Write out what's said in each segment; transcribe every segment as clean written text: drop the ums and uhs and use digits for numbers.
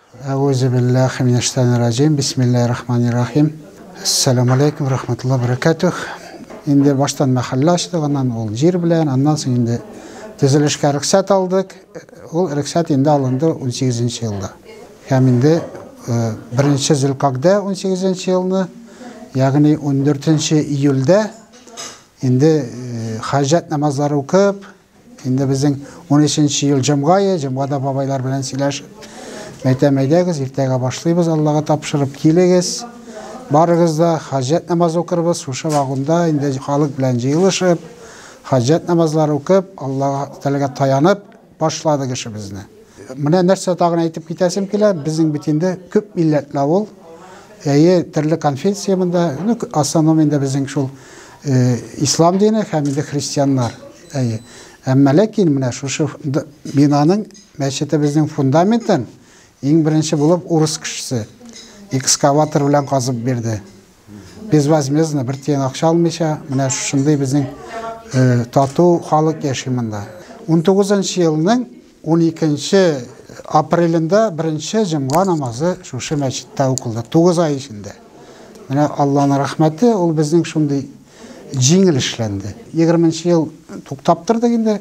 Әгүзү биллахи минәш-шайтанир раҗим. Бисмиллаһир рахманир рахим. Ассаламу алейкум рахматуллаһи баракатух. Инде баштан мәхәллә ачтык, аннан ул җир белән, аннан соң инде төзелешкә рөхсәт алдык. Ул рөхсәт инде алынды 18 елда. Һәм инде 1 Зөлкагдә 18 елны, ягъни 14 июльдә инде хаҗәт намазлары укып, инде безнең 13 ел җомга, җомгада бабайлар белән сөйләшеп, әйтәм, әйдәгез, иртәгә башлыйбыз, Аллага тапшырып килегез. Барыгыз да хаҗәт намазы укырбыз, шушы вагонда инде халык белән җыелышып, хаҗәт намазлары укып, Аллага Тәгаләгә таянып башладык эшебезне. Менә нәрсә тагын әйтеп китәсем килә, безнең бит инде күп милләтле авыл. Әйе, төрле конфессия монда, ну, основном инде безнең шул ислам дине һәм инде христианнар. Әйе. Әмма ләкин менә шушы бинаның, мәчетебезнең фундаментын иң беренче булып урыс кешесе экскаватор белән казып бирде. Безвозмездно, бер тиен акча алмыйча, менә шушындый безнең тату халык яши монда. 19 елның 12 апрелендә беренче җомга намазы шушы мәчеттә укылды, 9 ай эчендә. Менә Алланың рәхмәте, ул безнең шундый җиңел эшләнде. 20 ел туктап тордык инде.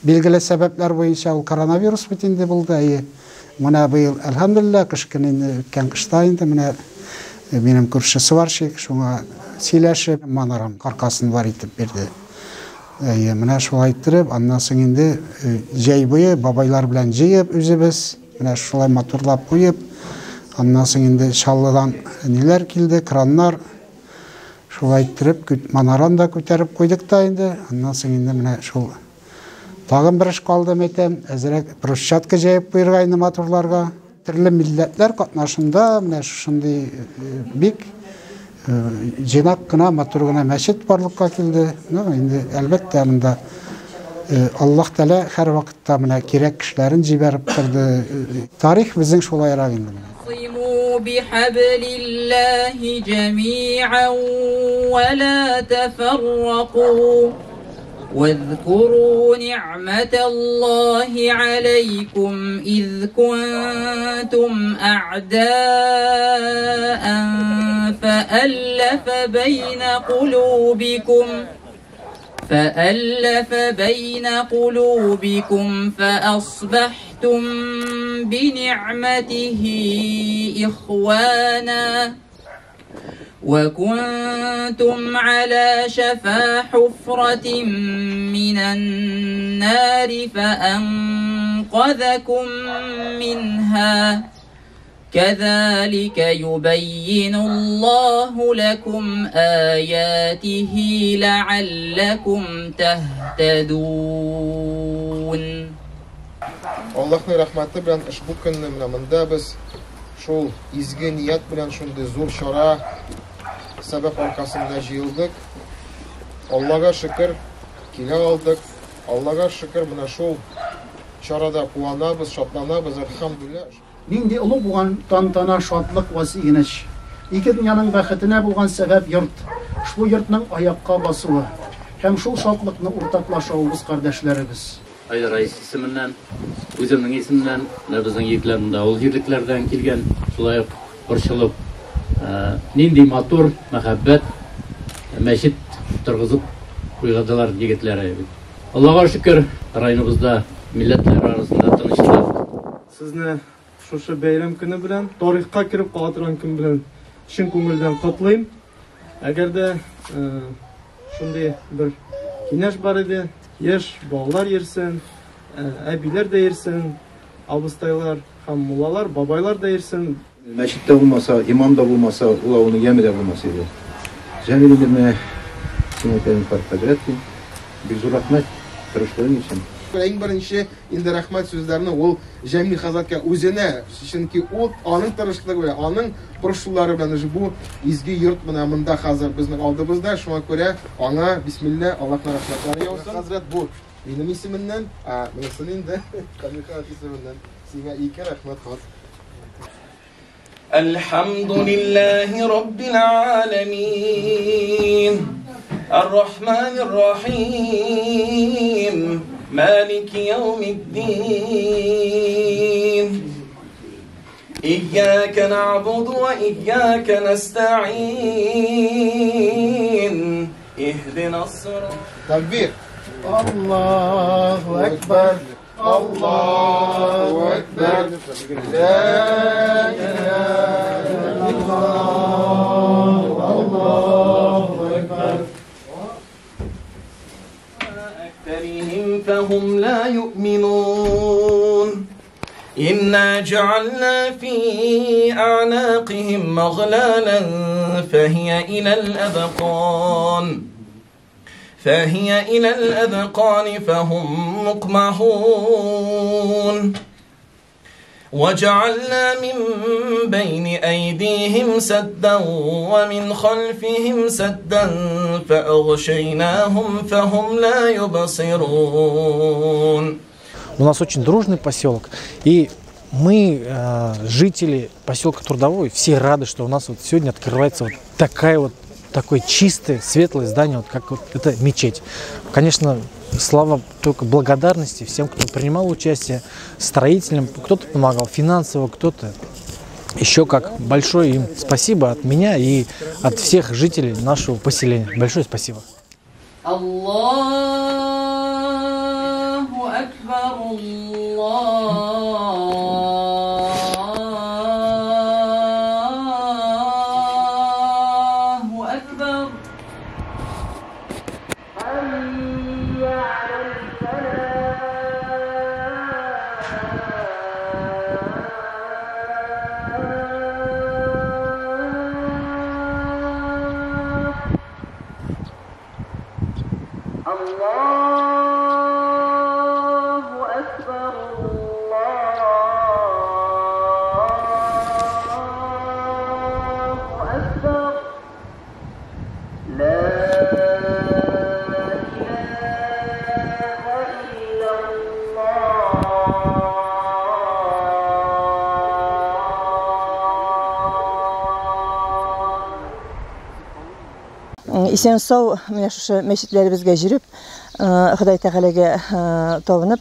Билгеле сәбәпләр буенча ул коронавирус бит инде булды. Әйе. Менә быел, әлхәмдүлилләһ, кыш көне инде, үткән кышта инде менә минем күрше сварщик, шуңа сөйләшеп, манарам каркасын бар итеп бирде. Әйе, менә шулай иттереп, аннан соң инде җәй буе бабайлар белән җыеп үзебез, менә шулай матурлап куеп, аннан соң инде Чаллыдан ниләр килде, краннар, шулай иттереп, манараны да күтәреп куйдык та инде, аннан соң инде менә шул тагын бер эш калды, әйтәм, әзрәк брусчатка җәеп куярга инде матурларга. Төрле милләтләр катнашында менә шушындый бик җыйнак кына, матур гына мәчет барлыкка килде. Ну, инде әлбәттә монда Аллаһ Тәгалә һәр вакытта менә кирәк кешеләрен җибәреп торды. Тарих безнең шулайрак инде менә. بحبل جميعا ولا تفرقوا واذكروا نعمة الله عليكم إذ كنتم أعداء فألف بين قلوبكم فأصبحتم بنعمته إخوانا وكنتم على شفا حفرة من النار فأنقذكم منها كذلك يبين الله لكم آياته لعلكم تهتدون. Аллаһның рәхмәте белән ошбу көнне менә монда без шул изге ният белән шундый зур чара сәбәп аркасында җыелдык. Аллага шөкер, килә алдык. Аллага шөкер, менә шул чарада куанабыз, шатланабыз, әлхәмдүлилләһ. Нинди олуг булган тантана, шатлык вә сөенеч. Ике дөньяның бәхетенә булган сәбәп йорт. Шул йортның аякка басуы һәм шул шатлыкны уртаклашуыбыз кардәшләребез. Айдар Раис исеменнән, үземнең исемнән, менә безнең егетләр монда авыл җирлекләрдән килгән, шулай ук борчылып, нинди матур мәхәббәт мәчет торгызып куйдылар егетләре. Аллага шөкер, районыбызда милләтләр арасында тынычлык. Сезне шушы бәйрәм көне белән, тарихка кереп кала торган көн белән чын күңелдән котлыйм. Әгәр дә шундый бер киңәш бар иде, яшь балалар йөрсен, әбиләр дә йөрсен, абыстайлар һәм муллалар, бабайлар да йөрсен. Мәчеттә булмаса, имам да булмаса, ул авылның яме дә булмас иде. Җәмил инде менә син әйтәм, хәзрәт, бик зур рәхмәт тырышлыгың өчен. Иң беренче инде рәхмәт сүзләрне ул Җәмил хәзрәткә үзенә, чөнки ул аның тырышлыгы белән, аның борчулары белән бу изге йорт менә монда хәзер безнең алдыбызда, шуңа күрә аңа бисмилла, Аллаһның рәхмәтләре яусын. Хәзрәт, бу минем исемемнән, ә монысы инде Камил хәзрәт исеменнән сиңа ике рәхмәт хат. Әлхәмдүлилләһи раббил аламин. Ар-Рахманир Рахим. Малики яумиддин. إياك نعبد وإياك نستعين اهدنا الصراط. تكبير. الله أكبر الله أكبر لا إله إلا الله الله أكبر. أكثرهم فهم لا يؤمنون. إنا جعلنا في أعناقهم أغلالا فهي إلى الأذقان فهم مقمحون. وجعلنا من بين أيديهم سدا ومن خلفهم سدا فأغشيناهم فهم لا يبصرون. У нас очень дружный поселок, и мы, жители поселка Трудовой, все рады, что у нас вот сегодня открывается вот такое чистое, светлое здание, вот как вот это мечеть. Конечно, слава только благодарности всем, кто принимал участие, строителям, кто-то помогал финансово, кто-то еще как. Большое им спасибо от меня и от всех жителей нашего поселения. Большое спасибо. Аллаху акбар, Аллаху акбар. Аллаху акбар, Аллаху акбар. Ла илаха иллаллах. Исән сау менә шушы мәчетләребезгә йөреп, Ходай Тәгаләгә табынып,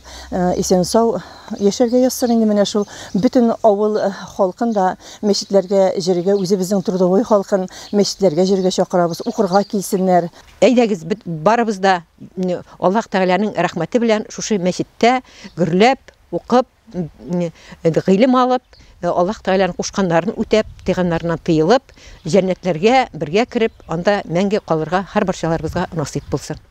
исән сау яшәргә язсын инде. Менә шул бөтен авыл халкын да мәчетләргә йөрергә, үзебезнең трудовой халкын мәчетләргә йөрергә чакырабыз, укырга килсеннәр. Әйдәгез, барыбыз да Аллаһ Тәгаләнең рәхмәте белән шушы мәчеттә гөрләп, укып, гыйлем алып, Аллаһ Тәгаләнең кушканнарын үтәп, тыйганнарыннан тыелып, җәннәтләргә бергә кереп, анда мәңге калырга һәрберчаларыбызга насыйп булсын.